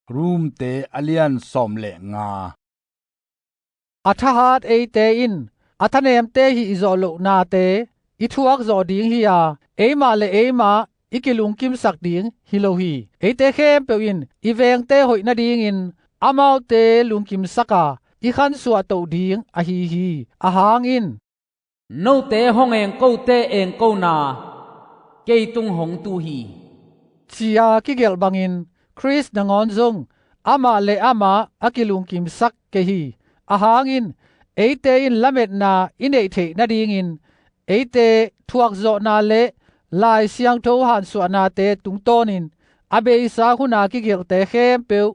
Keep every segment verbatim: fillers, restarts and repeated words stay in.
Romte a lian sawm le nga. A thahat eite in a thanemte hih zawh loh nate i thuak zawh ding hi a, eimah le eimah i kilungkimsak ding hi lo hi. Eite khempeuh in i vengte hoih nadingin amaute lungkimsak a, i khansuah toh ding ahi hi. Ahang in, "Note hong engkote engkona kei tung hong tu hi," ci-a kigelh bangin Khrist nangawn zong amah le amah a kilungkimsak kei hi. Ahang in, eite in lametna i neih theih nadingin eite thuakzawhna le Lai Siangtho hansuahnate tungtawnin a beisa huna kigelhte khempeuh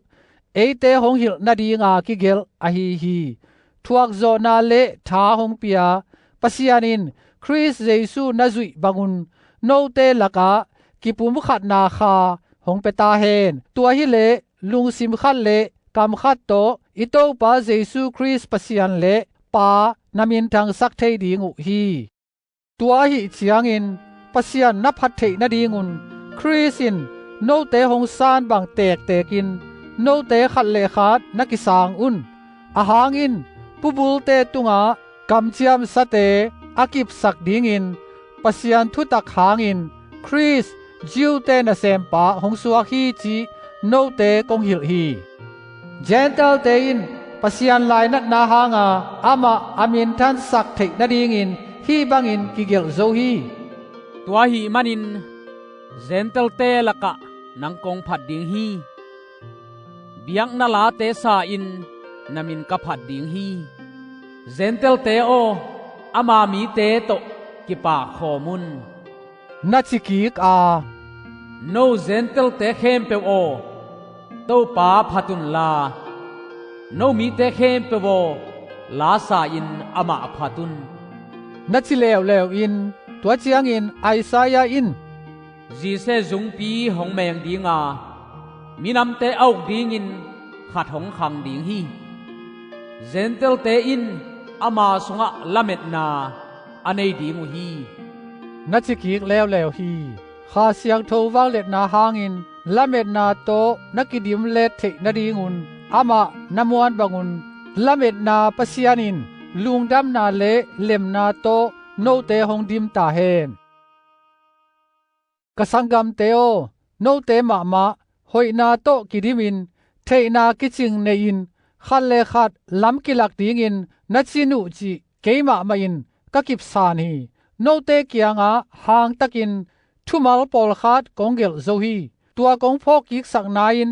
eite hong hilh nadinga kigelh ahi hi. Thuakzawhna le tha hong pia Pasian in Khrist Jesu na zuih bangun note lakah kipumkhatna kha hong pia ta hen. Tua hileh lungsim khat le kam khat tawh i Topa Jesu Khrist Pasian le Pa na minthangsak thei ding uh hi. Tua ahih ciangin Pasian na phat theih nadingun Khrist in note hong san bang tektekin note khat le khat na kisang un. Ahang in pubulte tungah kamciamsate a kipsak dingin Pasian thutak hangin Khrist Jew-te nasempa hong suak hi cih note kong hilh hi. Gentile-te in Pasian lainatna hanga amah a minthansak theih nadingin hih bangin kigelh zo hi. Tua ahih manin Gentile-te lakah nang kong phat ding hi. Biakna late sa-in na min ka phat ding hi. Gentile-te aw, ama mite tawh kipahkhawm un, na ci kik a, "No Gentile-te khempeuh aw, Topa phat unla, no mite khempeuh aw, la sa-in amah phat un," na ci leuleu in, tua ciangin Isaiah in, "Jesse zungpi hong meng dinga, minamte a uk dingin khat hong khang ding hi. Gentile-te in ama sungah lametna a nei ding uh hi," na ci kik leuleu hi. Kha Siangtho vangliatna hangin lametna tawh na kidim let theih nadingun amah na muan bangun lametna Pasian in lungdamna le lemna tawh note hong dim ta hen. Ka sanggamte aw, note mahmah hoihna tawh kidimin theihna kicing nei-in khat le khat lam kilak dingin na cin uh cih keimah mahin ka kipsan hi. Note kiangah hangtakin thumal pawlkhat kong gelh zo hi. Tua kong phawk kiksakna in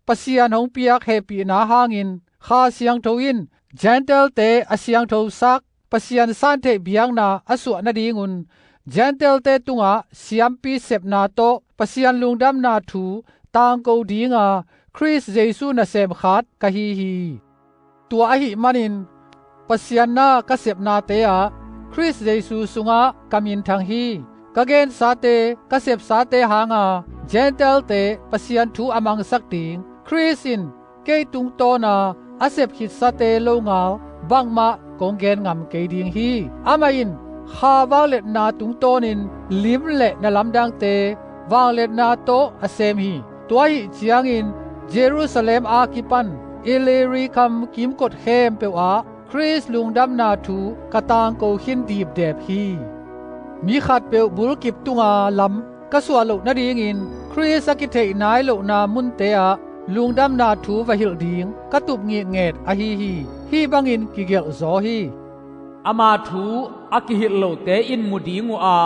Pasian hong piak hehpihna hangin Kha Siangtho in Gentile-te a siangthosak Pasian santheih biakna a suah nadingun Gentile-te tungah siampi sepna tawh Pasian lungdamna thu tangko dinga Khrist Jesu nasem khat ka hi hi. Tua ahih manin Pasian na ka sepnate ah Khrist Jesu sungah ka minthang hi. Ka gensate, ka sepsate hanga Gentile-te Pasian thu a mangsak ding Khrist in kei tungtawna a sep khitsate longal bangmah kong gen ngam kei ding hi. Amah in kha vangliatna tungtawnin lim le na lamdangte vangliatna tawh a sem hi. Tua ahih ciangin Jerusalem a kipan Illyricum kimkot khempeuh ah Khrist lungdamna thu ka tangko khin dipdep hi. Mi khatpeuh bulkip tunga lam ka suah loh nadingin Khrist a kitheih nai lohna munte ah lungdamna thu va hilh ding ka tup ngitnget ahi hi. Hih bangin kigelh zaw hi. Ama thu a kihilh lote in mu ding uh a,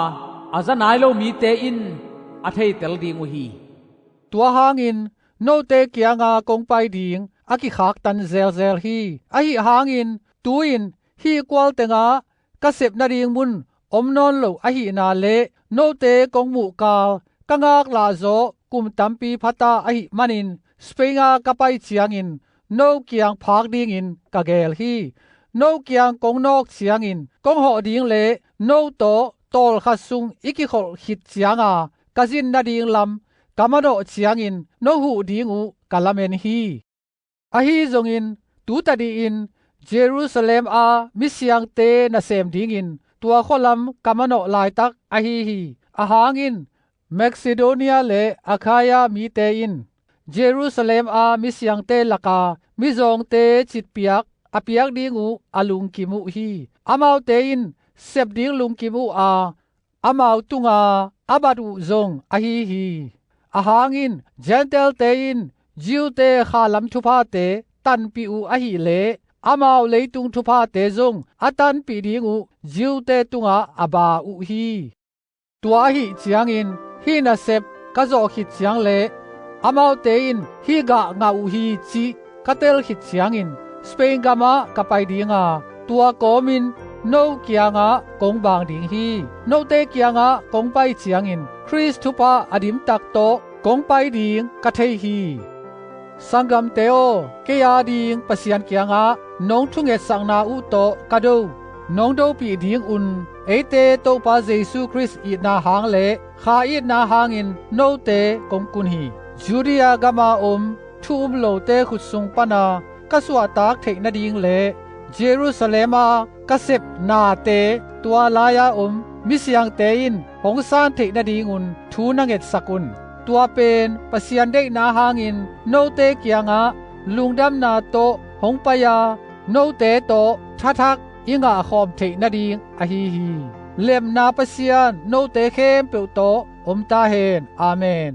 a za nai lo mite in a theitel ding uh hi. Tua hangin note kianga kong pai ding a kikhaktan zelzel hi. Ahi hangin tu-in hih kual tengah ka sep nading mun om nawn lo ahihna le note kong muhkal ka ngaklah zaw kum tampi phata ahih manin Spain a ka pai ciangin no kiang phak dingin ka geel hi. No kiang kong nawk ciangin kong hawh ding le no tawh tawlkhat sung i kikholh khit cianga ka zin nading lam ka manawh ciangin no huh ding uh ka lamen hi. Ahi zongin tu tadihin Jerusalem a misiangte nasem dingin tua khualam ka manawh laitak ahi hi. Ahang in Macedonia le Achaia mite in Jerusalem a misiangte laka mizawngte citpiak a piak ding uh a lungkim uh hi. Amaute in sep ding lungkim uh a, amau tunga a bat uh zong ahi hi. Ahang in Gentile-te in Jew-te khalam thuphate tanpih uh ahileh amau leitung thuphate zong a tanpih ding uh Jew-te tungah a ba uh hi. Tua ahih ciangin hih nasep ka zawh khit ciang le amaute in hih gah ngah uh hi cih ka tel khit ciangin Spain gamah ka pai dinga, tua kawmin no kiangah kong bang ding hi. Note kiangah kong pai ciangin Khrist thupha a dimtak tawh kong pai ding ka thei hi. Sanggamte aw, kei a ding Pasian kiangah nong thungetsakna uh tawh ka do, nong dopih dingun eite Topa Jesu Khrist itna hang le kha itna hangin note kong kun hi. Judea gama om thu um lote khut sung pana ka suahtak theih nading le Jerusalem a ka sep nate, tua lai-a om misiangte in hong san theih nadingun thu na ngetsak un. Tua pen Pasian deihna hangin note kiangah lungdamna tawh hong pai-a note tawh thathak i ngahkhawm theih nading ahi hi. Lemna Pasian note khempeuh tawh om ta hen. Amen.